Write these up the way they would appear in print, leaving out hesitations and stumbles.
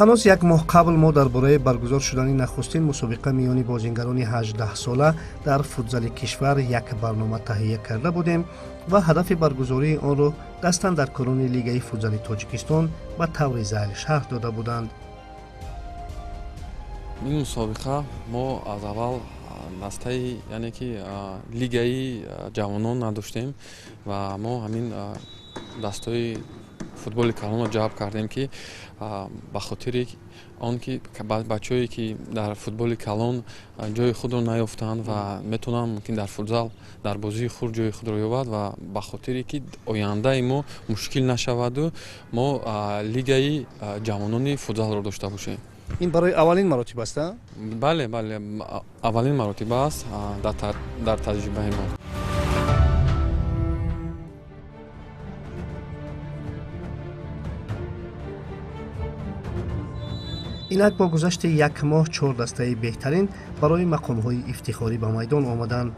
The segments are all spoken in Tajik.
Ҳанӯз як моҳ қабл мо дар бораи баргузор шудани нахустин мусобиқа миёни бозингарони 18-сола дар футзали кишвар як барнома таҳия карда будем ва ҳадафи баргузории онро дастандаркорони Лигаи футзали Тоҷикистон ба таври зайл шарҳ дода буданд. Ин мусобиқа мо аз аввал дастаи, яъне ки лигаи ҷавонон надоштем ва мо ҳамин дастаи футболи калонро ҷалб кардем, ки ба хотири он ки бачаҳое, ки дар футболи калон ҷои худро наёфтанд ва метавонанд, мумкин дар футзал, дар бозии хурд ҷои худро ёбад, ва ба хотире ки ояндаи мо мушкил нашаваду мо лигаи ҷавонони футзалро дошта бошем. Ин барои аввалин маротиба аст? Бале, бале, аввалин маротиба аст дар таҷрибаи мо. Инак, бо гузашти як моҳ чор дастаи беҳтарин барои мақомҳои ифтихорӣ ба майдон омаданд.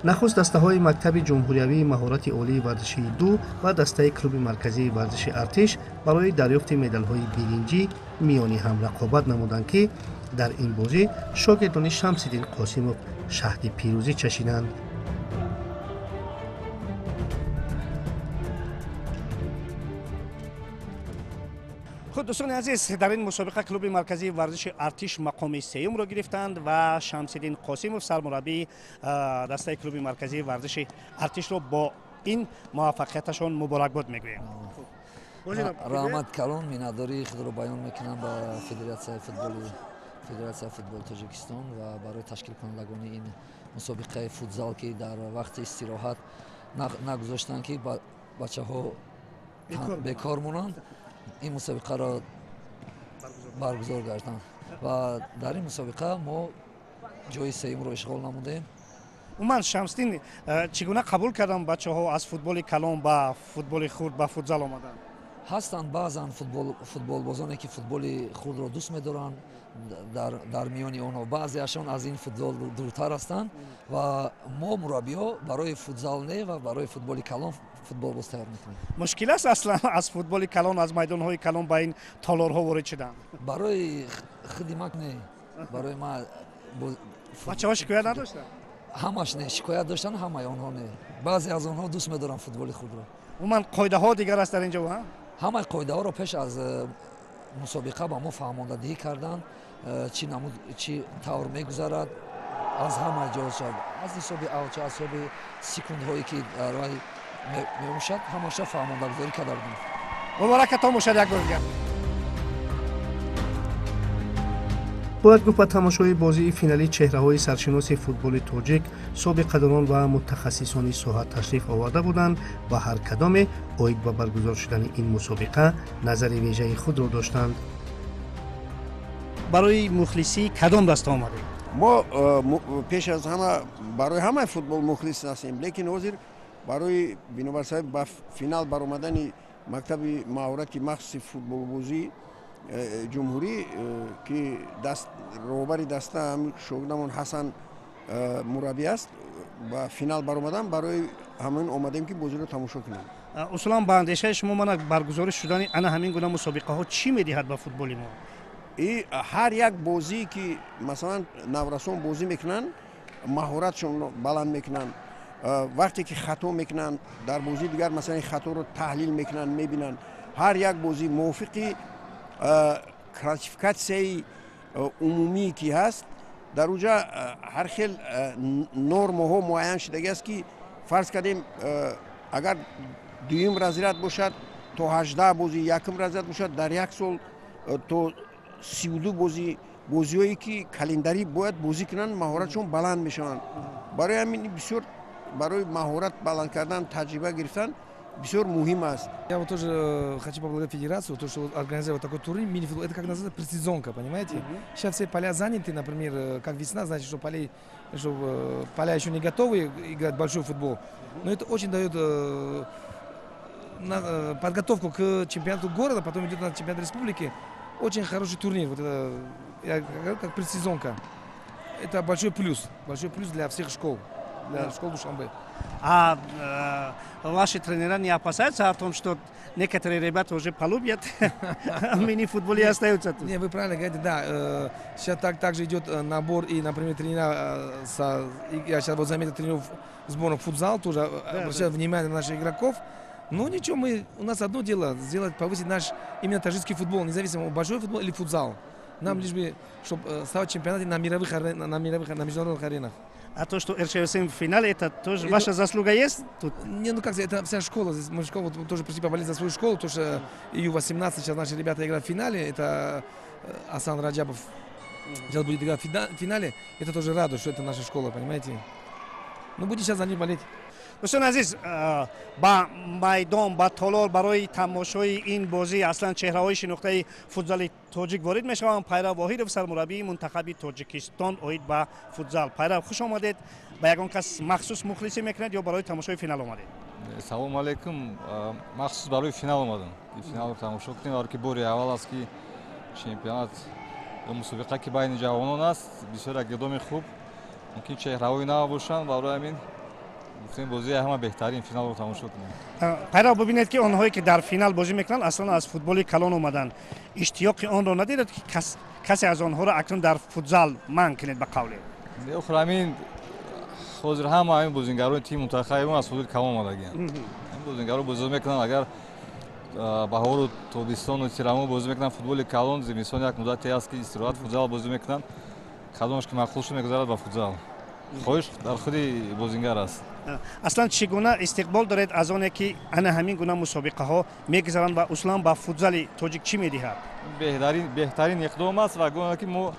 Нахуст дастаҳои мактаби ҷумҳуриявии маҳорати олии варзишии ду ва дастаи клуби марказии варзиши Артиш барои дарёфти медалҳои биринҷӣ миёни ҳам рақобат намуданд, ки дар ин бозӣ шогирдони Шамсиддин Қосимов шаҳди пирӯзӣ чашиданд. Хуб, дӯстони азиз, дар ин мусобиқа клуби марказии варзиши Артиш мақоми сеюмро гирифтанд ва Шамсиддин Қосимов, сармураббии дастаи клуби марказии варзиши Артишро бо ин муваффақияташон муборакбод мегӯем. Раҳмат калон, миннатдории худро баён мекунам ба Федератсияи футболи Тоҷикистон ва барои ташкилкунандагони ин мусобиқаи футзал, ки дар вақти истироҳат нагузоштанд, ки бачаҳо бекор монанд, ин мусобиқаро баргузор гарданд, ва дар ин мусобиқа мо ҷои сеюмро ишғол намудем. Умуман, Шамсиддин, чӣ гуна қабул карданд бачаҳо аз футболи калон ба футболи хурд, ба футзал омаданд? Ҳастанд баъзан футболбозоне, ки футболи хурдро дӯст медоранд. Дар миёни онҳо баъзеашон аз ин футбол дуртар ҳастанд ва мо, мураббиҳо, барои футзал не ва барои футболи калон футболбоз тайёр мекунем. Мушкил аст аслан аз футболи калон, аз майдонҳои калон ба ин толорҳо ворид шудан? Барои худи ман не, барои ман. Бачаҳо шикоят надоштанд? Ҳамаш не, шикоят доштанд, ҳамаи онҳо не, баъзе аз онҳо дӯст медоранд футболи худро. Умуман, қоидаҳо дигар аст дар инҷо? Ҳамаи қоидаҳоро пеш аз мусобиқа ба мо фаҳмондадиҳӣ карданд, чӣ намуд, чӣ тавр мегузарад, аз ҳама ҷоша, аз ҳисоби авча, аз ҳисоби секундҳое, ки дар вай мебошад, ҳамаша фаҳмондагузорӣ карда буданд. Муборакатон бошад як бор дигар. Бояд гуфт, ба тамошои бозии финалӣ чеҳраҳои саршиноси футболи тоҷик, собиқадорон ва мутахассисони соҳа ташриф оварда буданд ва ҳар кадоме оид ба баргузор шудани ин мусобиқа назари вежаи худро доштанд. Барои мухлисӣ кадом даста омадем? Мо пеш аз ҳама барои ҳамаи футбол мухлис ҳастем, лекин ҳозир барои бинобар сабаб ба финал баромадани мактаби маҳорати махсуси футболбозӣ ҷумҳурӣ, ки роҳбари даста шогирдамон Ҳасан мураббӣ аст, ба финал баромадан, барои ҳамин омадем, ки бозиро тамошо кунем. Усулан, ба андешаи шумо, мана баргузорӣ шудани ана ҳамин гуна мусобиқаҳо чӣ медиҳад ба футболи мо? И ҳар як бозие, ки масалан наврасон бозӣ мекунанд, маҳоратшонро баланд мекунанд. Вақте ки хато мекунанд дар бозии дигар, масалан, хаторо таҳлил мекунанд, мебинанд. Ҳар як бозӣ мувофиқи классификатсияи умумие, ки ҳаст, дар уҷа ҳар хел нормаҳо муайян шудагӣ аст, ки фарз кардем, агар дуюм разряд бошад, то 18 бозӣ, якум разряд бошад, дар як сол то 32 бозӣ. Бозиҳое, ки календарӣ бояд бозӣ кунанд, маҳоратшон баланд мешаванд. Барои ҳамин бисёр барои маҳорат баланд кардан, таҷриба гирифтан бисёр муҳим аст. Я вот тоже хочу поблагодарить федерацию, то, что организовали такой турнир, мини-футбол. Это как называется, предсезонка, понимаете? Сейчас все поля заняты, например, как весна, значит, что поля еще не готовы играть большой футбол. Но это очень дает на подготовку к чемпионату города, потом идет на чемпионат республики. Очень хороший турнир, вот это я говорю, как предсезонка. Это большой плюс для всех школ. для школы Душанбе. А ваши тренера не опасаются о том, что некоторые ребята уже полюбят мини-футбол и остаются тут? Не, вы правильно говорите, да. Сейчас также идет набор и, например, тренера, я сейчас вот заметил тренеров сборных футзал, тоже обращают внимание на наших игроков. Но ничего, у нас одно дело, сделать, повысить наш именно таджикский футбол, независимо, большой футбол или футзал. Нам лишь бы, чтобы стать чемпионатом на международных аренах. А то, что РЧСМ в финале, это тоже ваша заслуга есть тут? Не, ну как, это вся школа. Здесь мы школу вот, тоже пришли поболеть за свою школу, потому что Ю-18 сейчас наши ребята играют в финале. Это Асан Раджабов сейчас будет играть в финале. Это тоже радует, что это наша школа, понимаете? Ну, будем сейчас за них болеть. Дӯстони азиз, ба майдон, ба толор барои тамошои ин бозӣ аслан чеҳраҳои шинохтаи футзали тоҷик ворид мешаванд. Пайрав Воҳидов, сармураббии мунтахаби Тоҷикистон оид ба футзал. Пайрав, хуш омадед. Ба ягон кас махсус мухлисӣ мекунед ё барои тамошои финал омадед? Салому алайкум. Махсус барои финал омадам, финалро тамошо кунем, баро ки бори аввал аст, ки чемпионат ё мусобиқа, ки байни ҷавонон аст, бисёр як иқдоми хуб, мумкин чеҳраҳои нав бошанд. Барои ҳамин гуфтем, бозии ҳама беҳтарин финалро тамошо кунем. Пайрав, бибинед, ки онҳое, ки дар финал бозӣ мекунанд, аслан аз футболи калон омаданд. Иштиёқи онро надидед, ки касе аз онҳоро акнун дар футзал манъ кунед, ба қавле? Охир ҳамин ҳозир ҳама ҳамин бозингарони тими мунтахаби мо аз футболи калон омадагианд. Ин бозингаро бозӣ мекунанд, агар баҳору тобистону тирамоҳ бозӣ мекунанд футболи калон, зимистон як муддате аст, ки истироҳат, футзал бозӣ мекунанд. Кадомаш ки маъқул шуд, мегузарад ба футзал. Хоҳиш дар худи бозингар аст. Аслан чӣ гуна истиқбол доред аз оне, ки ана ҳамин гуна мусобиқаҳо мегузаранд, ва услан ба футзали тоҷик чӣ медиҳад? Беҳтарин иқдом аст ва гуна ки мо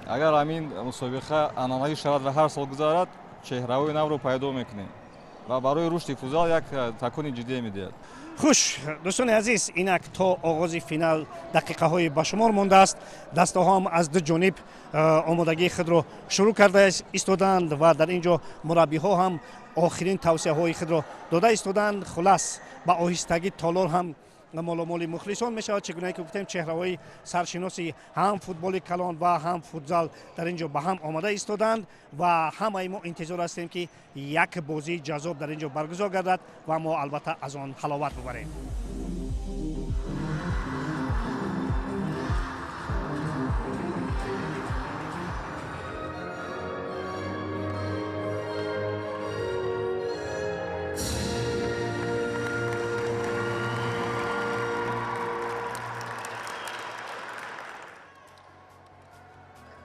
агар ҳамин мусобиқа анъанавӣ шавад ва ҳар сол гузарад, чеҳраҳои навро пайдо мекунем ва барои рушди футзал як такони ҷиддие медиҳад. Хуш, дӯстони азиз, инак то оғози финал дақиқаҳои ба шумор мондааст. Дастаҳо ҳам аз ду ҷониб омодагии худро шурӯъ карда истодаанд ва дар ин ҷо мураббиҳо ҳам охирин тавсияҳои худро дода истодаанд. Хулас, ба оҳистагӣ толор ҳам моломоли мухлисон мешавад. Чӣ гунае ки гуфтем, чеҳраҳои саршиноси ҳам футболи калон ва ҳам футзал дар ин ҷо ба ҳам омада истодаанд ва ҳамаи мо интизор ҳастем, ки як бозии ҷаззоб дар ин ҷо баргузор гардад ва мо албатта аз он ҳаловат бубарем.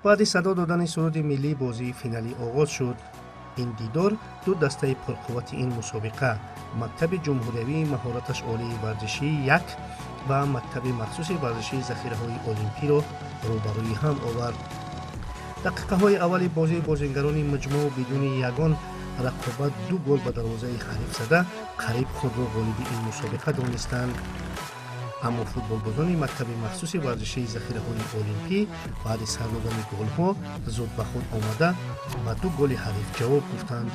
Баъди садо додани суруди миллӣ бозии финалӣ оғоз шуд. Ин дидор ду дастаи пурқуввати ин мусобиқа, мактаби ҷумҳуриявии маҳораташ олии варзишии як ва мактаби махсуси варзишии захираҳои олимпиро рӯбарӯи ҳам овард. Дақиқаҳои аввали бозии бозингарони маҷмӯъ бидуни ягон рақобат ду гол ба дарвозаи ҳариф зада, қариб худро ғолиби ин мусобиқа донистанд. Аммо футболбозони мактаби махсуси варзишии захираҳои олимпӣ баъди сар додани голҳо зуд ба худ омада, ба ду голи ҳариф ҷавоб гуфтанд.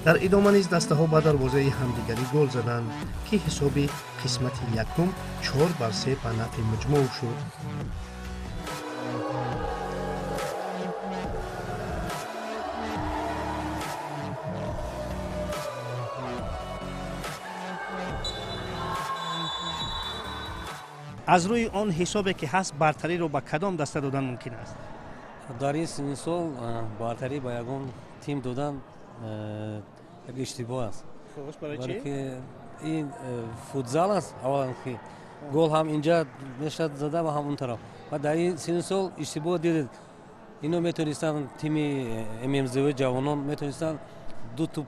Дар идома низ дастаҳо ба дарвозаи ҳамдигарӣ гол заданд, ки ҳисоби қисмати якум 4-3 ба нафъи маҷмӯъ шуд. Аз рӯи он ҳисобе, ки ҳаст, бартариро ба кадом даста додан мумкин аст? Дар ин синни сол бартарӣ ба ягон тим додан як иштибоҳ аст. Барои ки ин футзал аст, аввалан ки гол ҳам инҷа мешавад зада ва ҳам он тараф, ва дар ин синни сол иштибоҳ дидед, ино метавонистанд, тими ММЗВ ҷавонон метавонистанд ду туп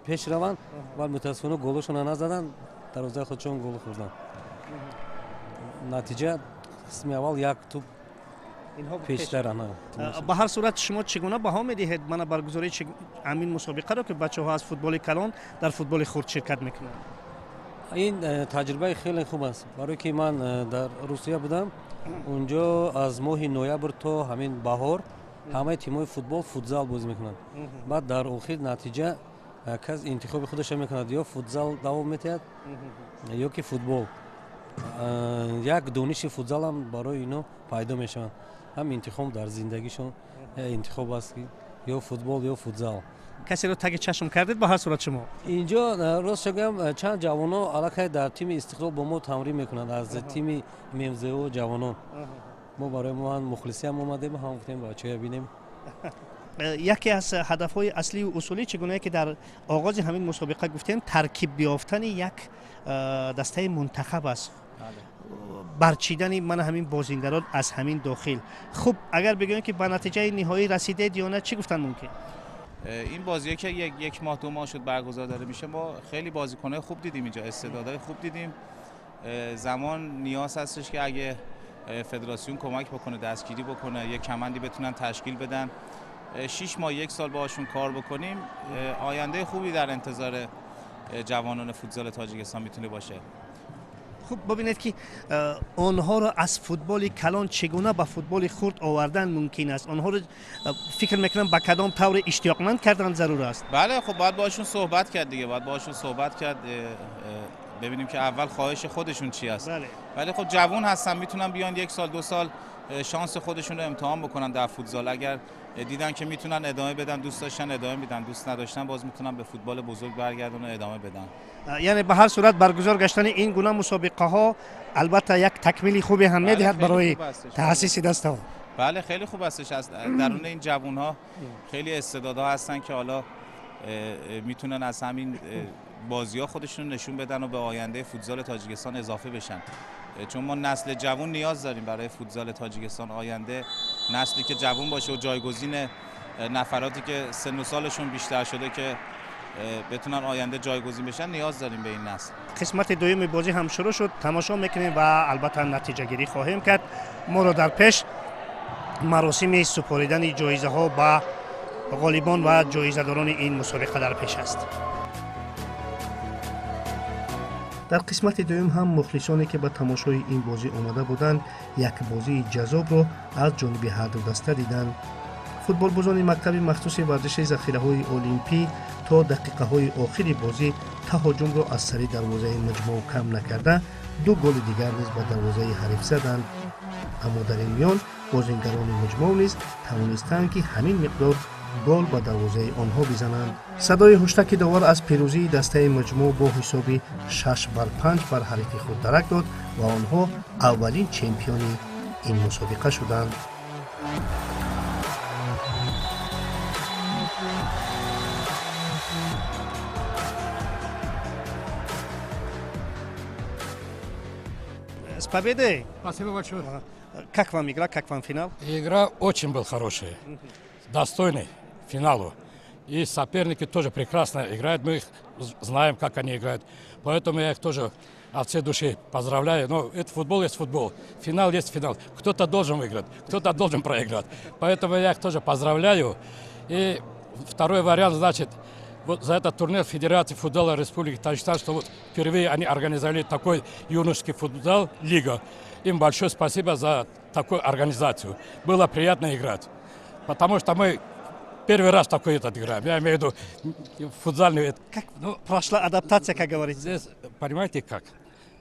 пеш раванд, вале мутаассифона голошонро назаданд, дарвозаи худшон гол хӯрданд. Натиҷа қисми аввал як туп пештар. Ба ҳар сурат, шумо чӣ гуна баҳо медиҳед мана баргузории ҳамин мусобиқаро, ки бачаҳо аз футболи калон дар футболи хурд ширкат мекунанд? Ин таҷрибаи хеле хуб аст, барое ки ман дар Русия будам, унҷо аз моҳи ноябр то ҳамин баҳор ҳамаи тимҳои футбол футзал бозӣ мекунанд. Баъд дар охир натиҷа кас интихоби худашро мекунад, ё футзал давом метиҳад, ё ки футбол. Як дониши футзалам барои ино пайдо мешаванд, ҳам интихоб дар зиндагишон интихоб аст, ки Ё футбол, ё футзал. Касеро таги чашм кардед ба ҳар сурат шумо? Инҷо рост гӯям, чанд ҷавоно аллакай дар тими Истиқлол бо мо тамрин мекунанд, аз тими ММЗО ҷавонон. Мо барои мо мухлисиам омадем, ҳам гуфтем бачаҳоя бинем. Яке аз ҳадафҳои аслию усулӣ, чӣ гунае ки дар оғози ҳамин мусобиқа гуфтем, таркиб ёфтани як дастаи мунтахаб аст, барчидани мана ҳамин бозингарон аз ҳамин дохил. Хуб, агар бигӯем ки ба натиҷаи ниҳоӣ расидед ё на, чӣ гуфтан мумкин? Ин бозиҳо ки як моҳ, 2 моҳ шуд баргузор дاره миша, мо хеле бозикунҳои хуб дидим инҷо, истеъдодҳои хуб дидим. Замон ниёз ҳастش ки اگه فدراسیون کمک بکنه، دستگیری بکنه، یک کمندی بتونن تشکیل بدن، 6 ماه 1 سال باهاشون کار بکنیم، آینده خوبی در انتظار جوانان فوتزال تاجیکستان میتونه باشه. Хуб, бибинед ки онҳоро аз футболи калон чӣ гуна ба футболи хурд овардан мумкин аст. Онҳоро фикр мекунам ба кадом тавре иштиёқманд кардан зарур аст. Бале, хуб, бояд боҳашон суҳбат кард диге, бояд боҳашон суҳбат кард, бибинем ки аввал хоҳиши худашон чӣ аст. вале хуб ҷавон ҳастан, метавонан биён 1 сол 2 сол шанс худашон رو امتحان بکنن در فوتزال. اگر دیدن که میتونن ادامه بدن، دوست داشتن ادامه میدن، دوست نداشتن باز میتونن به فوتبال بزرگ برگردن و ادامه بدن. یعنی به هر صورت برگزار گشتن این گونه مسابقه ها البته یک تکمیل خوبی هم میدهد برای تاسیس دسته ها. بله خیلی خوب هستش. از درون این جوان ها خیلی استعدادها هستن که حالا میتونن از همین بازی ها خودشون نشون بدن و به آینده فوتزال تاجیکستان اضافه بشن. چون ما نسل جوان نیاز داریم برای فوتزال تاجیکستان آینده، نسلی که جوان باشه و جایگزین نفراتی که سن و سالشون بیشتر شده که بتونن آینده جایگزین بشن، نیاز داریم به این نسل. قسمت دوم بازی هم شروع شد، تماشا میکنیم و البته نتیجه گیری خواهیم کرد. ما رو در پیش مراسم سپردن جایزه ها به غالبان و جایزه داران این مسابقه در پیش است. Дар қисмати дуюм ҳам мухлисоне ки ба тамошои ин бозӣ омада буданд, як бозии ҷаззобро аз ҷониби ҳарду даста диданд. Футболбозони мактаби махсуси варзиши захираҳои олимпӣ то дақиқаҳои охири бозӣ таҳоҷумро аз сари дарвозаи Маҷмӯъ кам накарда, 2 голи дигар низ ба дарвозаи ҳариф заданд. Аммо дар ин миён бозингарони Маҷмӯъ низ тавонистанд ки ҳамин миқдор гол ба дарвозаи онҳо бизананд. Садои ҳуштаки довар аз пирӯзии дастаи Маҷмӯъ бо ҳисоби 6-5 бар ҳарифи худ дарак дод ва онҳо аввалин чемпиони ин мусобиқа шуданд. С победой! Спасибо большое. Как вам игра, как вам финал? Игра очень была хорошая, достойный финалу. И соперники тоже прекрасно играют, мы их знаем, как они играют. Поэтому я их тоже от всей души поздравляю. Но это футбол есть футбол, финал есть финал. Кто-то должен выиграть, кто-то должен проиграть. Поэтому я их тоже поздравляю. И второй вариант, значит, вот за этот турнир Федерации футзала Республики Таджикистан, что вот впервые они организовали такой юношеский футзал, лига. Им большое спасибо за такую организацию. Было приятно играть, потому что мы первый раз такой этот играем. Я имею в виду футзальный. Как прошла адаптация, как говорится? Здесь, понимаете как?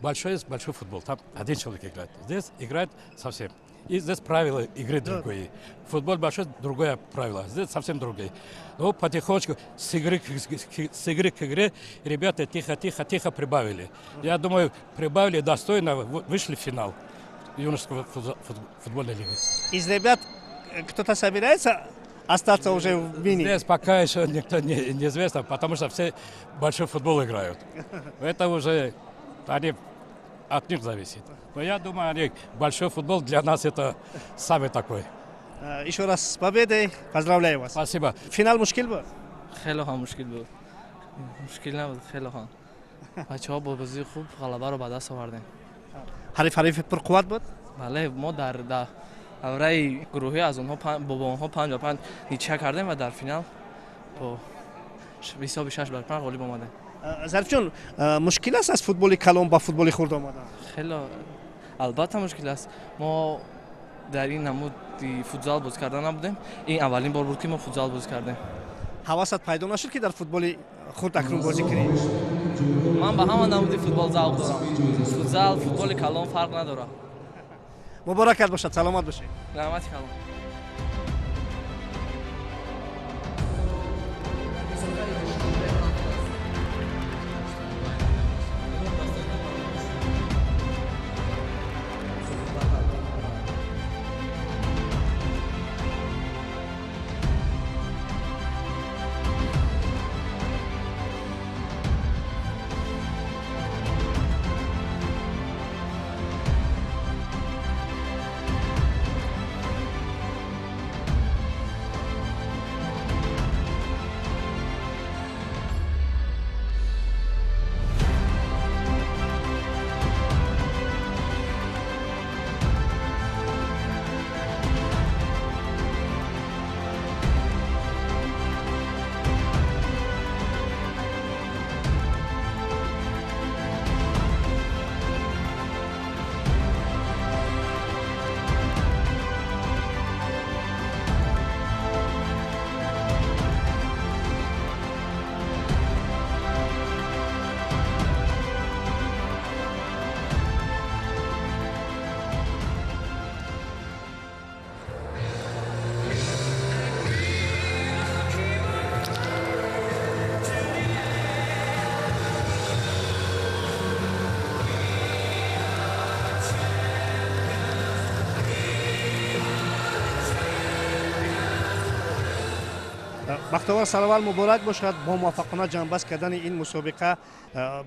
Большой есть большой футбол, там один человек играет. Здесь играет совсем. И здесь правила игры другие. Футбол большой, другое правило. Здесь совсем другие. Но потихонечку с игры к игре ребята тихо-тихо-тихо прибавили. Я думаю, прибавили достойно, вышли в финал юношеского футбольной лиги. Из ребят кто-то собирается остаться уже в мини? Здесь пока еще никто не известно, потому что все большой футбол играют. Это уже они, от них зависит. Но я думаю, они, большой футбол для нас это самый такой. Еще раз с победой, поздравляю вас. Спасибо. Финал мушкил был? Хеле ҳам мушкил буд. Мушкил набуд, хеле ҳам. Бачаҳо бо бозии хуб ғалабаро ба даст овардем. Ҳариф пурқувват буд? Бале, мо дар давраи гурӯҳӣ аз онҳо бо онҳо 5-5 ничья кардем ва дар финал бо ҳисоби 6-5 ғолиб омадем. Зарифҷон, мушкил аст аз футболи калон ба футболи хурд омадан? Хеле албатта мушкил аст. Мо дар ин намуди футзал бозӣ карда набудем. Ин аввалин бор буд ки мо футзал бозӣ кардем. Ҳавасат пайдо нашуд ки дар футболи хурд акнун бозӣ кунӣ? Ман ба ҳама намуди футбол завқ дорам. Футзал, футболи калон фарқ надорад. Муборакат бошад, саломат бошед. Раҳмати калон. Бахтовар, сараввал муборак бошад бо муваффақона ҷамъбаст кардани ин мусобиқа.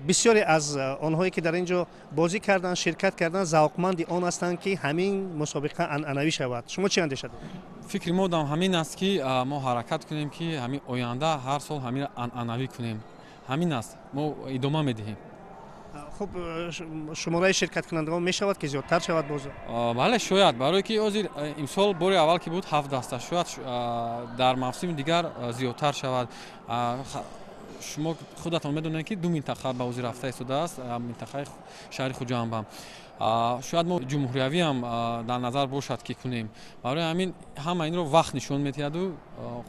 Бисёре аз онҳое ки дар ин ҷо бозӣ карданд, ширкат карданд, завқманди он ҳастанд, ки ҳамин мусобиқа анъанавӣ шавад. Шумо чӣ андеша доред? Фикри мо дам ҳамин аст, ки мо ҳаракат кунем, ки ҳамин оянда ҳар сол ҳаминро анъанавӣ кунем. Ҳамин аст, мо идома медиҳем. Хуб, шумораи ширкаткунандагон мешавад, ки зиёдтар шавад боз? Бале, шояд, барое ки ҳозир имсол бори аввал ки буд 7 даста, шояд дар мавсими дигар зиёдтар шавад. Шумо худатон медонед, ки 2 минтақа ба ҳозир рафта истодааст, минтақаи шаҳри Хуҷандбам. Шояд мо ҷумҳуриявиам дар назар бошад, ки кунем. Барои ҳамин ҳама инро вақт нишон медиҳаду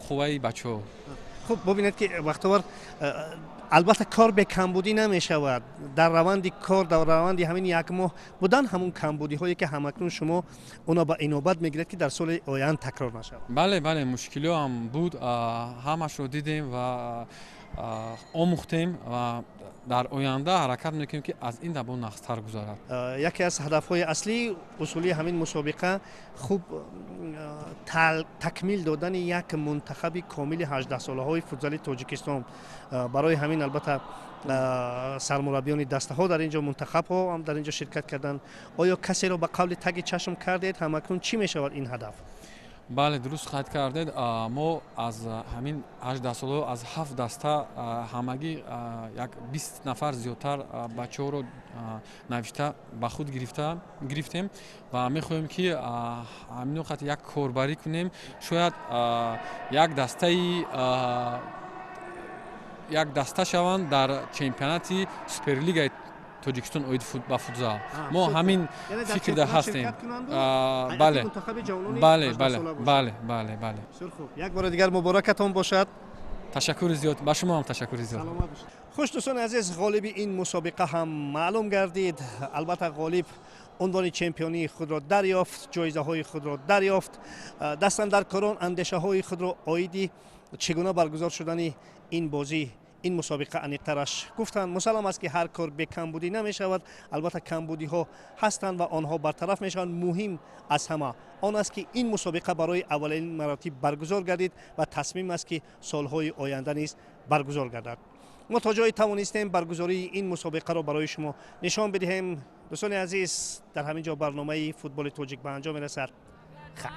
қувваи бачаҳо. Хуб, бубинед, ки Бахтовар, албатта кор бе камбудӣ намешавад. Дар раванди кор, дар раванди ҳамин як моҳ будан ҳамун камбудиҳое, ки ҳамакнун шумо оно ба инобат мегиред, ки дар соли оянд такрор нашавад? Бале, бале, мушкилиҳо ҳам буд, ҳамашро дидем ва омӯхтем ва дар оянда ҳаракат мекунем, ки аз ин дабо нақстар гузарад. Яке аз ҳадафҳои аслии усулии ҳамин мусобиқа хуб такмил додани як мунтахаби комили 18-солаҳои футзали Тоҷикистон. Барои ҳамин албатта сармураббиёни дастаҳо дар ин ҷо, мунтахабҳо ҳам дар ин ҷо ширкат карданд. Оё касеро ба қавли таги чашм кардед? Ҳамакнун чӣ мешавад ин ҳадаф? Бале, дуруст қайд кардед. Мо аз ҳамин 18 солҳо аз 7 даста ҳамагӣ як 20 нафар зиёдтар бачаҳоро навишта ба худ гирифтем ва мехоҳем, ки ҳамино қати як корбарӣ кунем. Шояд як дастаи як даста шаванд дар чемпионати суперлигаи Тоҷикистон оид ба футзал. Мо ҳамин фикрда ҳастем. Бале, бале, бале, бале, бале, бале. Як бори дигар муборакатон бошад. Ташаккури зиёд, ба шумо ҳам ташаккури зиёд. Хуш, дӯстони азиз, ғолиби ин мусобиқа ҳам маълум гардид. Албатта ғолиб унвони чемпионии худро дарёфт, ҷоизаҳои худро дарёфт. Дастандаркорон андешаҳои худро оиди чӣ гуна баргузор шудани ин бозӣ, ин мусобиқа аниқтараш гуфтанд. Мусаллам аст, ки ҳар кор бекамбудӣ намешавад. Албатта камбудиҳо ҳастанд ва онҳо бартараф мешаванд. Муҳим аз ҳама он аст, ки ин мусобиқа барои аввалин маротиб баргузор гардид ва тасмим аст, ки солҳои оянда низ баргузор гардад. Мо то ҷое тавонистем баргузории ин мусобиқаро барои шумо нишон бидиҳем. Дӯстони азиз, дар ҳамин ҷо барномаи футболи тоҷик ба анҷом мерасад. Хайр.